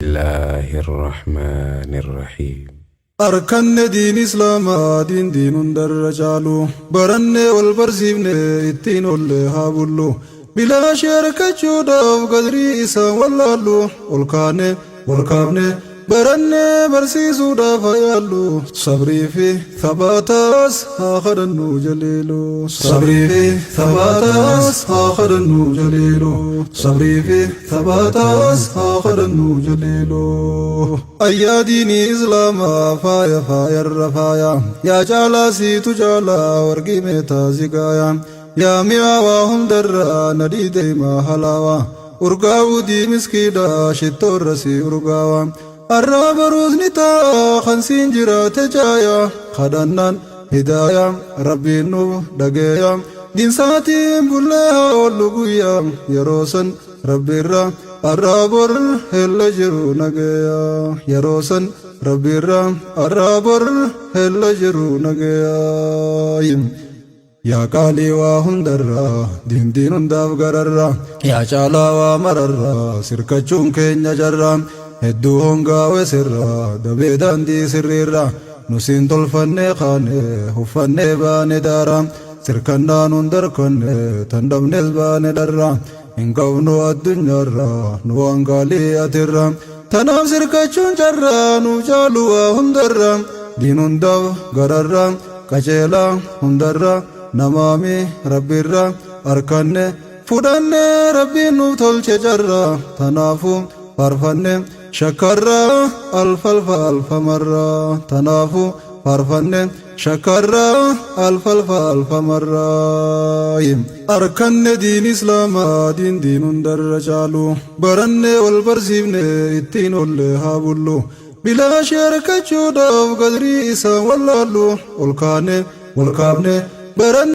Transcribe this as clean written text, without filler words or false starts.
الله الرحمن الرحيم. Arkanne diin Islaamaa, diin diin hundarra caalu, barannee wal barsiifne, ittiin ollee haa bullu. Bilaashee harkachuudhaaf qadrii isaa wallaallu, ol kaane wal kaafne, barannee barsiisuudhaaf haa yaallu. Sabrii fi thabaataas haa kadhannu jaliilu. Sabrii fi thabaataas haa kadhannu jaliilu. Sabrii fi thabaataas haa kadhannu jaliilu. Ayyaa diinii Islaamaa, faaya faayarra faaya, yaa caalaa siitu caalaa, warqii meetaa zigaaya, yaa mi'aawaa hundarraa nadhii deemaa halaawaa, urgaa'uu miskiidha, shittoorra si urgaawa. Arraa baruus ni ta'a kan siin jiraate caaya, kadhannaan hidaaya Rabbiin nuuf dhageeya. Dinsaatiin bullee haa oollu guyyaa, yeroo san Rabbiirra arraa bor hella jiru nageeya. Yeroo san Rabbiirra arraa bor hella jiru nageeya. Yaa qaalii waa hundarraa, diindiin hundaaf gararraa, yaa caalaa waa mararraa, sirkachuun keenya jarraa, hedduu hongaawe sirraa dabee daandii sirriirraa, nu siin tolfannee kaane, uffannee baane daaraa, sirkannaa nun darkanne, tan dhabnes baane dharraa, hin qabnu addunyaarraa nu waan gaalii atirraa. Tanaaf sirkachuun carraa nu caalu waa hundarraa, diin hundaaf gararraa, qaceelaa hundarraa, namaami Rabbiirraa harkanne, fudhanne, Rabbiin nuuf tolche carraa. Tanaafuu faarfanne, shakkarraa alfalfa alfamarraa. Tanaafuu faarfanne, shakkarraa alfalfa alfamarraa. Harkanne diin Islaamaa, diin diin hundarra caalu, barannee wal barsiifne, ittiin ollee haa bullu. Bilaashee harkachuudhaaf qadrii isaa wallaallu, ol kaane wal kaafne, baranne.